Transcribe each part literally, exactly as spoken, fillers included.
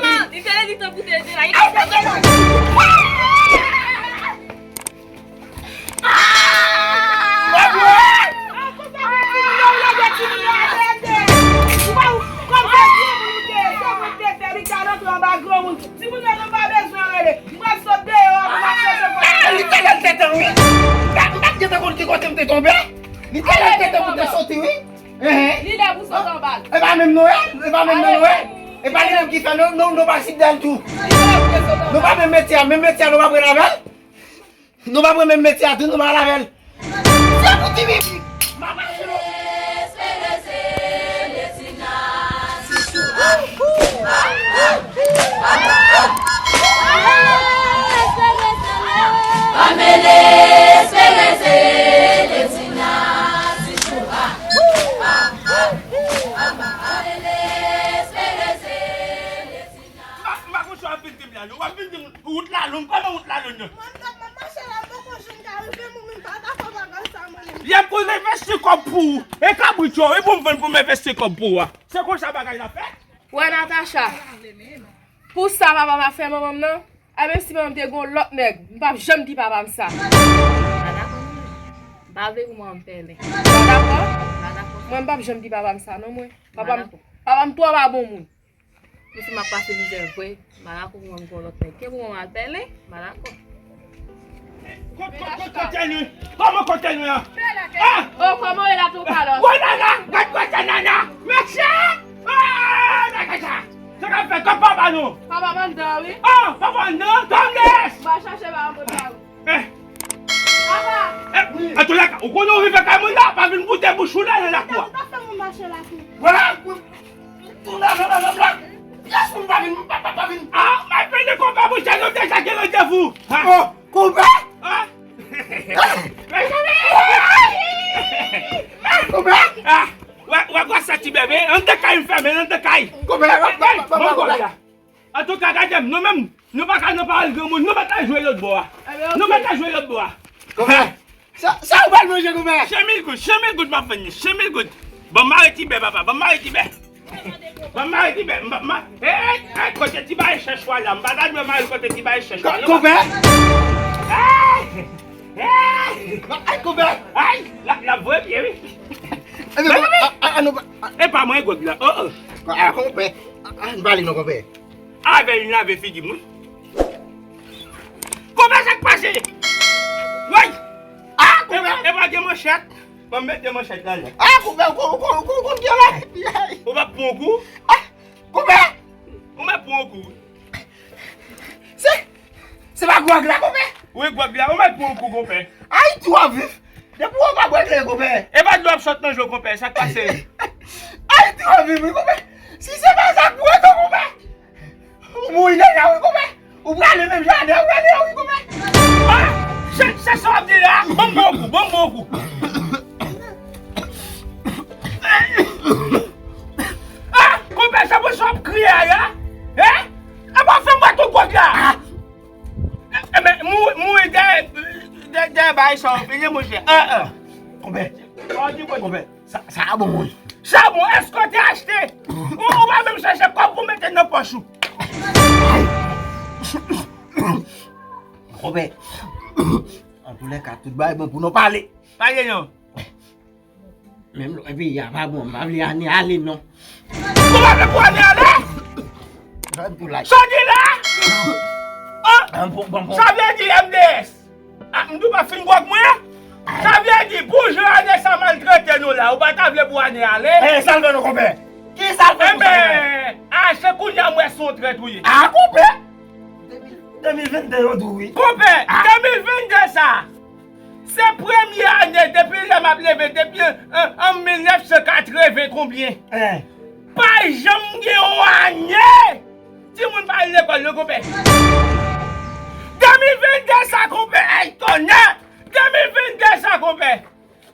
Manman, li te lè li tan pou te de la. Li te lè li tan. Timoun yo pa bezwen rele. Mwen sot deyò, mwen ap chèche kote. Li te lè l te tan, wi. M pa, m pa t gentan konn ki kote m te tonbe. Li te lè l te tan pou te soti, wi. Enhen. Li lè pou sot anba l. E pa menm Nwèl, e pa menm nan Nwèl. E pa li menm ki fè nou, nou, nou pa sidèl tou. Li lè pou te sot anba l. Nou pa menm metye a, menm metye a nou pa pran avè l. Nou pa pran menm metye a tou, nou pa al avè l. Se pou ti pitit. M pa, m pa konn sa w ap vin di m la, non. W ap vin di m wout la long. Kòman wout la long, non? Mwen, m t ap mache la, m poko jwenn ka rive, mwen menm pa dakò bagay sa, mwen menm. Y ap konn envesti kòb pou ou. E kabrit yo, e pou m vann pou m envesti kòb pou ou a. Se konsa bagay la fèt. Wè, Natacha, pou sa papa pa fè manman m nan, a, menm si manman m te gon lòt nèg, m p ap janm di papa m sa. M pa dakò, non, mwen. M pa vle pou manman m pèlen. Ou pa dakò? M pa dakò. Mwen, m p ap janm di papa m sa, non, mwen. Papa m, papa m twò pa bon moun. Mwen si m ap pase mizè vre, m pa dakò pou mwen m gon lòt nèg. Ke pou mwen m al pèlen, m pa dakò. Ko-, ko-, ko-, kote nou? Kòman kote nou an? Ah! Oh, kòman w ye la tou, Carlos? Wè nana! Gad kote nana! Mesye! Ah! Gad kote sa! Sa k ap fèt? Kot papa nou? Papa m anndan, wi. Ah! Papa anndan? Tondes! M al chache papa m pou nou. Eh. Papa! Eh, wi. Antoulèka, ou konnen ou rive kay moun la, pa vin boute bouch ou la nan lakou a. Ou pa fè moun mache lakou. Vwala, ou, ou la, la, la, la, la. Pyès moun pa vin, pa, pa, pa vin. Ah, mwen pede konpè, monchè, nou deja gen randevou. Ah. Oh, konpè? Ah. Konpè? Ah, wè, wè, gwòs sa ti bebe, anndan kay m fèmen, anndan kay. Konpè, wè, wè, wè, wè, wè. Antouka, gade m, nou menm, nou pa ka nan pawòl granmoun, nou mèt al jwe lòt bò a. Nou mèt al jwe lòt bò a. Konpè, sa, sa ou pral manje, konpè? Chen mil goud, chen mil goud m ap vann li, chen mil goud. Ban m mare ti bè, papa, ban m mare ti bè. Ban m mare ti bè, m, m, eh, eh, eh, kote ti bagay chèch wa la, m pa ta dwe mare kote ti bagay chèch wa, non. Konpè? Eh! Eh! Ay, konpè! Ay, la, la vre byen, wi. Ebyen, a, a, a, nou pa, a. E pa mwen, gòd la, oh, oh. A, konpè. A, a, nou pale non, konpè. Avè l lave figi m, wi. Konpè, sa k pase? Chèt, mwen mete manchèt la la. Ah, konpè, ou konn, ou konn, ou konn, ou konn vyole. Ou p ap pran yon kou? Ah, konpè. Ou mèt pran yon kou. Se, se pa gwòg la, konpè? Wi, gwòg la, ou mèt pran yon kou, konpè. Ayiti w ap viv. Depi w pa bwè kleren, konpè. E pa dlo ap sot nan je w, konpè, sa k pase? Ayiti w ap viv, wi, konpè. Si se pa sa k pou reto, konpè. Ou mouri deja, wi, konpè. Ou prale menm jan a, ou prale, wi, konpè. Ah! Se, se sa w ap di la? Ban m bon kou, ban m bon kou. Ah! Konpè, se pou sa w ap kriye a, ya? Hein? E pa fè m bwè tout gwòg la. Enben, mouri, mouri dèyè, dèyè, dèyè bagay sa w fini, monchè. Ah, ah. Konpè. Sa w di, konpè. Sa, sa a bon, wi. Sa bon, èske w te achte? Ou, ou pa menm chèche kòb pou mete nan pòch ou. Konpè, antoulèka, tout bagay bon pou nou pale. Pale non. Menm lè peyi a pa bon, m pa vle ane ale non. Ou pa vle pou ane ale? Sa di la? Ah! Sa vle di M D S. Ah, m tou pa fin gwòg mwen. Sa vle di, pou jan ane sa maltrete nou la, ou pa ta vle pou ane ale? Eh, sa l fè nou, konpè? Ki sa l fè nou, konpè? Enben, a, se kounye a m wè se yon trèt ou ye. Ah, konpè! De mil vennde yo di w wi. Konpè, ah, de mil vennde sa, se premye ane depi lè m ap leve, depi an, an mil nèf san katreven konbyen. Eh. Pa janm gen yon ane timoun pa al lekòl non, konpè. De mil vennde sa, konpè, ay tonnè! De mil vennde sa, konpè,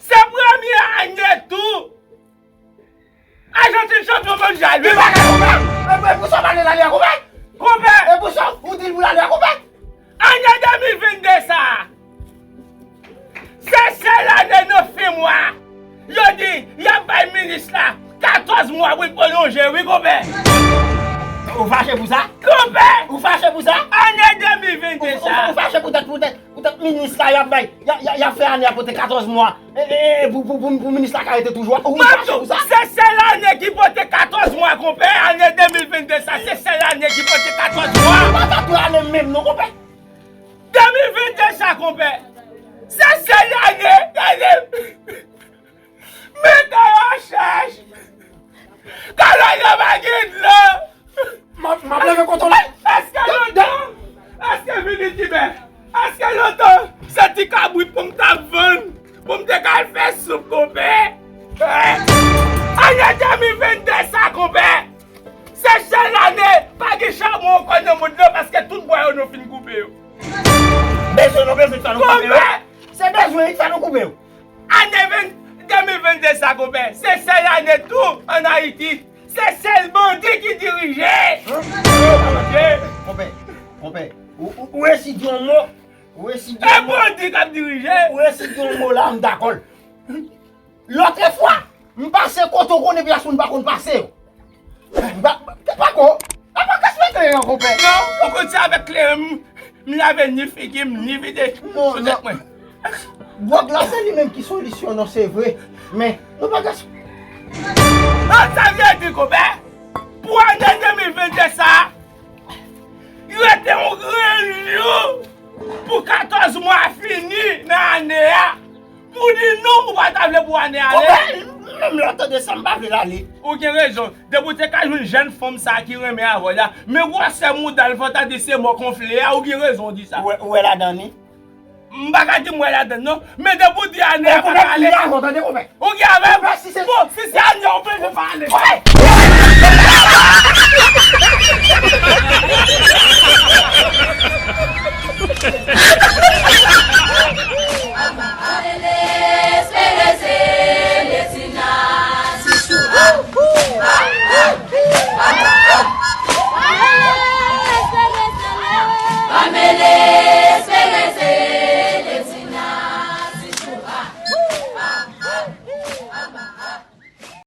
se premye ane tou Ajantin chanpyon mondyal, wi. Li pa ka, konpè. E pou, e pou sa w pa vle l ale a, konpè? Konpè! E pou sa w di l pou l ale a, konpè? Ane de mil vennde sa a, se sèl ane nan fen mwa a, yo di y ap bay minis la katòz mwa pou l pwolonje, wi, konpè. Ou fache pou sa? Konpè! Ou fache pou sa? Ane de mil vennde sa a. Ou, ou, ou fache poutèt, poutèt, poutèt minis la y ap bay, y a, y a, y ap fè ane a pote katòz mwa. E, e, e, pou, pou, pou, pou minis la ka rete toujou a, ou fache pou sa? Se sèl ane ki pote katòz mwa, konpè, ane de mil vennde sa, se sèl ane ki pote katòz mwa. Ou pa ka tou ane menm non, konpè. De mil vennde sa, konpè, se sèl ane, ane, men kay an chèch. Kalòj yo pa gen dlo. M ap, m ap leve kote w la. Èske lontan, èske vini tibè, èske lontan se ti kabrit pou m t ap vann, pou m te ka al fè soup, konpè? Ane de mil vennde sa, konpè, se sèl ane pa gen chawon ankò nan mond lan, paske tout bwa yo nou fin koupe yo. Bezwen nou bezwen fè nou koupe yo. Konpè! Se bezwen ki fè nou koupe yo. Ane ven, de mil vennde sa, konpè, se sèl ane tou ann Ayiti. Se sèl bandi ki dirije. Hein? Bandi. Konpè, konpè, ou, ou, ou resi di yon mo, ou resi di yon mo. E bandi k ap dirije. Ou resi di yon mo la, m dakò l. Lòt fwa, m pase kote w konnen plas moun pa konn pase yo. M pa, te pa ko, a pa kas mete yon konpè. Non, ou konn se avèk kleren m, m lave ni figi m, ni vide sou tèt mwen. Gwòg la, se li menm ki solisyon non, se vre. Men, nou pa ka. An, sa vle di, konpè, pou ane de mil vennde sa a, rete yon grenn jou pou katòz mwa fini nan ane a. Pou di non, ou pa ta vle pou ane ale. Konpè, menm lè w tande sa, m pa vle l ale. Ou gen rezon. Depi w te ka jwenn jèn fanm sa a ki renmen avè w la, men gwosè mouda l, fò w ta di se mò konfle a, ou gen rezon w di sa. Ou wè, ou wè ladan li? M pa ka di m wè ladan non. Men depi w di ane a pa ka ale. Ou gen avè m? Bon, si se ane a ou bezwen pa ale.